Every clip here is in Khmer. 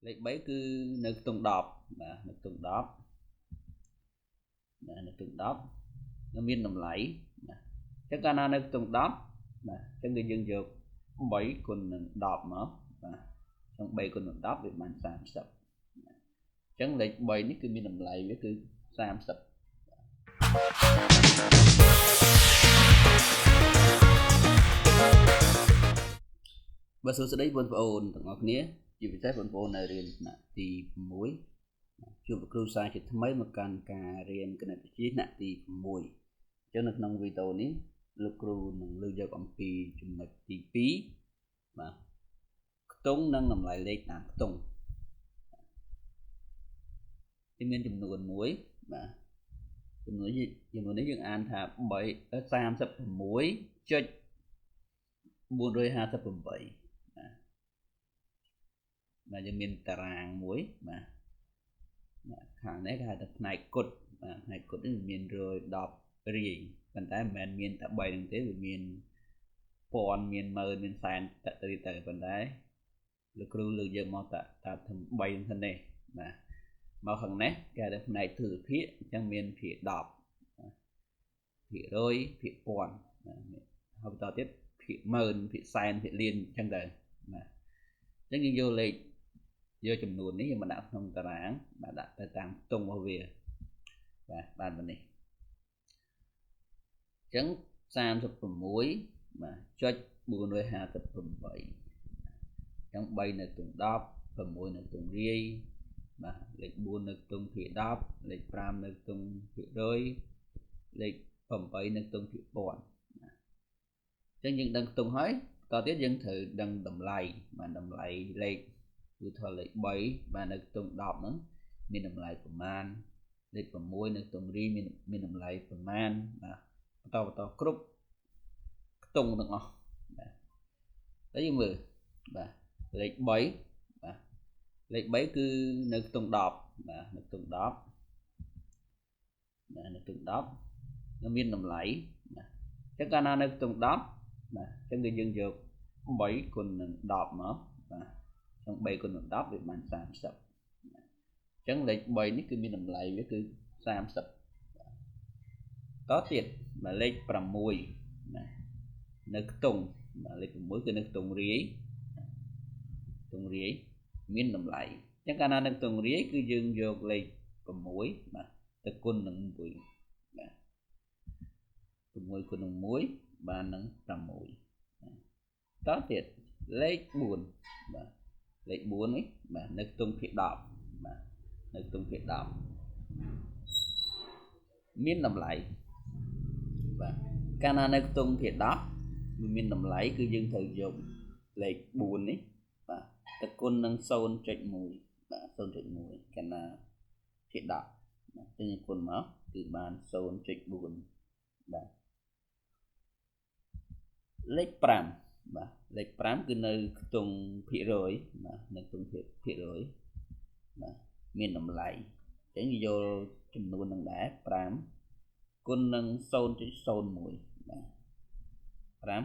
លេខ3គឺនៅខ្ទង់10បាទនៅខ្ទង់10បាទនៅខ្ទង់10នៅមានតម្លៃបាទអញ្ចឹងកាលណានៅខ្ទង់10បាទអញ្ចឹងគឺយើងយក3គុណនឹង10មកបាទអញ្ចឹង3គុណនឹង10វាបាន30អញ្ចឹងលេខ3នេះគឺមានតម្លៃវាគឺ30បាទសួស្តីបងប្អូនទាំងអស់គ្នាជាពិសេសបងប្អូននៅរៀនថ្នាក់ទី6ជួបគ្រូសាជាថ្មីមកកាន់ការរៀនគណិតវិទ្យាថ្នាក់ទី6អញ្ចឹងនៅក្នុងវីដេអូនេះលោកគ្រូនឹងលើកយកអំពីចំណុចទី2បាទខ្ទង់និងតម្លៃលេខតាមខ្ទង់ទីមានចំនួនមួយបាទចំនួននេះយើងអានថា36.458បាទយើងមានតារាងមួយបាទខាងនេះគេហៅថាផ្នែកគុតបាទផ្នែកគុតនេះមាន110រាយប៉ុន្តែមិនមែនមានតែ3ហ្នឹងទេវាមានពាន់មានម៉ឺនមានសែនទៅទៅប៉ុន្តែលោកគ្រូលើកយកមកតែធ្វើ3ហ្នឹងសិនទេបាទមកខាងនេះគេហៅថាផ្នែកទស្សភាគអញ្ចឹងមានភាគ10ភាគ100ភាគពាន់បាទហើយបន្តទៀតភាគម៉ឺនភាគសែនភាគលានអញ្ចឹងទៅបាទអញ្ចឹងយើងយកលេខយកចំនួននេះយើងមកដាក់ក្នុងតារាងបាទដាក់ទៅតាមខ្ទង់របស់វាបាទបានប៉ុណ្នេះអញ្ចឹង36បាទចុច458អញ្ចឹង3នៅខ្ទង់10 6នៅខ្ទង់រាយបាទលេខ4នៅខ្ទង់ភាគ10លេខ5នៅខ្ទង់ភាគ100លេខ8នៅខ្ទង់ភាគពាន់អញ្ចឹងយើងដឹងខ្ទង់ហើយតទៀតយើងត្រូវដឹងតម្លៃបាទតម្លៃលេខគឺថាលេខ3បាទនៅខ្ទង់10ហ្នឹងមានតម្លៃប្រមាណលេខ6នៅខ្ទង់រីមានតម្លៃប្រមាណបាទបន្តគ្រប់ខ្ទង់ទាំងអស់បាទហើយយើងមើលបាទលេខ3បាទលេខ3គឺនៅខ្ទង់10បាទនៅខ្ទង់10បាទនៅខ្ទង់10នៅមានតម្លៃបាទអញ្ចឹងកាលណានៅខ្ទង់10បាទអញ្ចឹងគឺយើងយក3គុណនឹង10មកបាទអញ្ចឹង3គុណនឹង10វាបាន30អញ្ចឹងលេខ3នេះគឺមានតម្លៃវាគឺ30តទៀតបាទលេខ6ណានៅខ្ទង់បាទលេខ6គឺនៅខ្ទង់រាយខ្ទង់រាយមានតម្លៃអញ្ចឹងកាលណានៅខ្ទង់រាយគឺយើងយកលេខ6បាទទៅគុណនឹង1បាទ6គុណនឹង1បាននឹង6តទៀតលេខ4បាទលេខ4នេះបាទនៅខ្ទង់ភាគ10បាទនៅខ្ទង់ភាគ10មានតម្លៃបាទកាលណានៅខ្ទង់ភាគ10វាមានតម្លៃគឺយើងត្រូវយកលេខ4នេះបាទទៅគុណនឹង0.1បាទ0.1កាលណាភាគ10បាទអញ្ចឹងគុណមកគឺបាន0.4បាទលេខ5បាទលេខ5គឺនៅខ្ទង់ភាគរយបាទនៅខ្ទង់ភាគរយបាទមានតម្លៃអញ្ចឹងយកចំនួននឹងដែរ5គុណនឹង0.01បាទ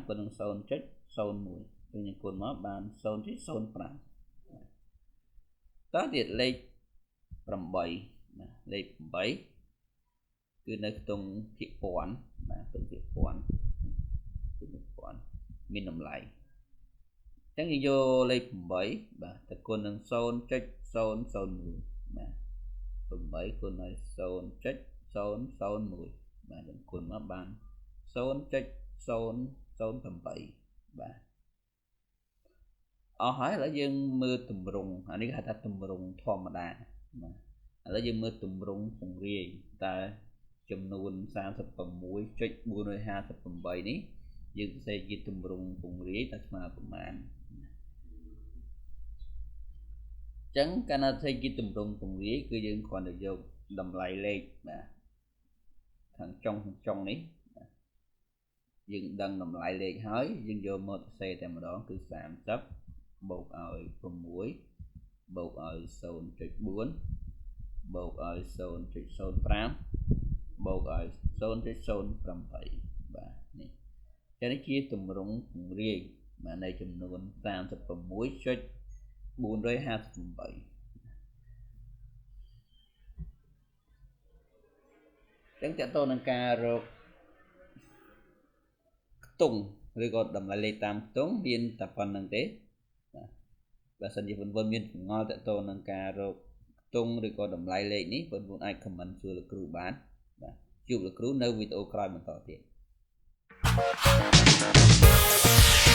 5គុណនឹង0.01យើងគុណមកបាន0.05តទៀតលេខ8បាទលេខ8គឺនៅខ្ទង់ភាគពាន់បាទខ្ទង់ភាគពាន់ភាគពាន់មានតម្លៃអញ្ចឹងយើងយកលេខ8បាទទៅគុណនឹង0.001បាទ8គុណឲ្យ0.001បាទយើងគុណមកបាន0.008បាទអស់ហើយឥឡូវយើងមើលទម្រង់អានេះគេហៅថាទម្រង់ធម្មតាបាទឥឡូវយើងមើលទម្រង់ពង្រាយតើចំនួន36.458នេះយើងសរសេរជាទម្រង់ពង្រាយតើស្មើប្រមាណអញ្ចឹងកាលណាសរសេរជាទម្រង់ពង្រាយគឺយើងគ្រាន់តែយកតម្លៃលេខបាទខាងចុងនេះយើងដឹងតម្លៃលេខហើយយើងយកមកសរសេរតែម្ដងគឺ30បូកឲ្យ6បូកឲ្យ0.4បូកឲ្យ0.05បូកឲ្យ0.08បាទនេះចឹងនេះជាទម្រង់ពង្រាយបាទនៃចំនួន36.4 458ចឹងតើតើនឹងការរកខ្ទង់ឬក៏តម្លៃលេខតាមខ្ទង់មានតែប៉ុណ្្នឹងទេបាទបើសិនជាបងប្អូនមានចម្ងល់តើតើនឹងការរកខ្ទង់ឬក៏តម្លៃលេខនេះបងប្អូនអាច comment សួរលោកគ្រូបានបាទជួបលោកគ្រូនៅវីដេអូក្រោយបន្តទៀត។